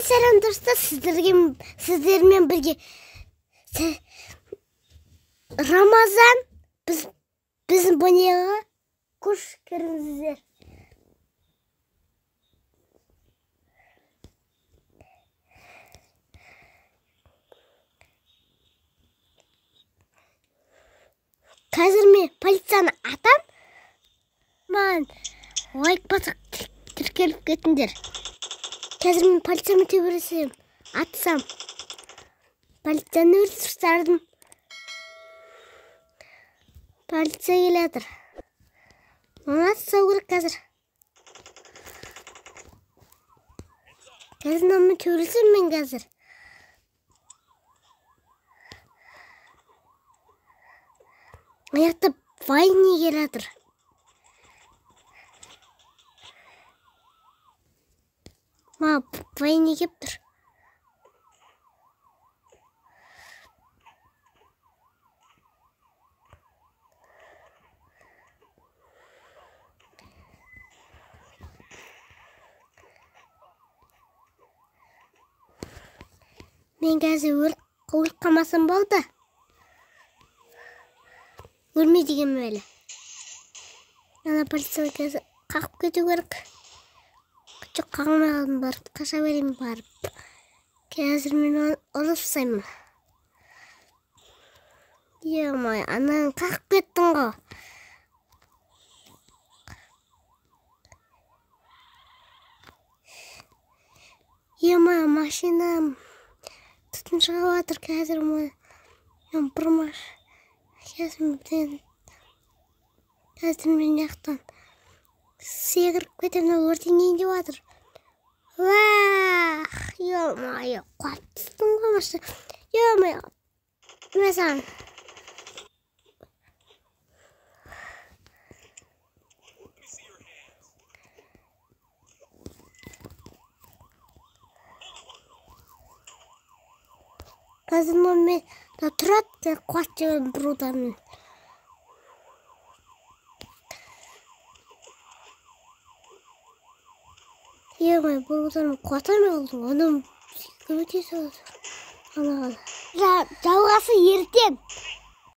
Сәлем достар, сіздермен бірге Рамазан, біздің бөлмеге қош келдіңіздер. Қазір мен полицияны атам. Маған лайк басып тіркеліп кетіңдер. Қазір мен полициямен төбелесемін, атсам. Полицияны өлтіріп тастадым. Полиция келе жатыр. Оны атсау керек қазір. Қазір мынамен төбелесемін мен қазір. Аяқта вайни келе жатыр. Маған вайни келіп тұр. Мен қазір өліп қалмасам болды. Өлмей деген әлі. Ана полицияны қазір қағып кету керек. Жоқ, қағылмай қалдым, барып қаша беремін барып. Қазір мен оны ұрып тастаймын. Е-май, ананы қағып кеттің ғой. Е-май, машинам түтін шығып жатыр. Қазір мен бір қазір мен жақтан секіріп кетемін, өртенейін деп жатыр. Уах, е-мое, құлап түстім ғой машина. Е-мое, мен саған. Қазір мен тұрады, қуат жіберіп бір удармен. Е-май, бір удармен қуата алмай қалдым. Анам көмектесе салады. Анаған. Жалғасы ертең.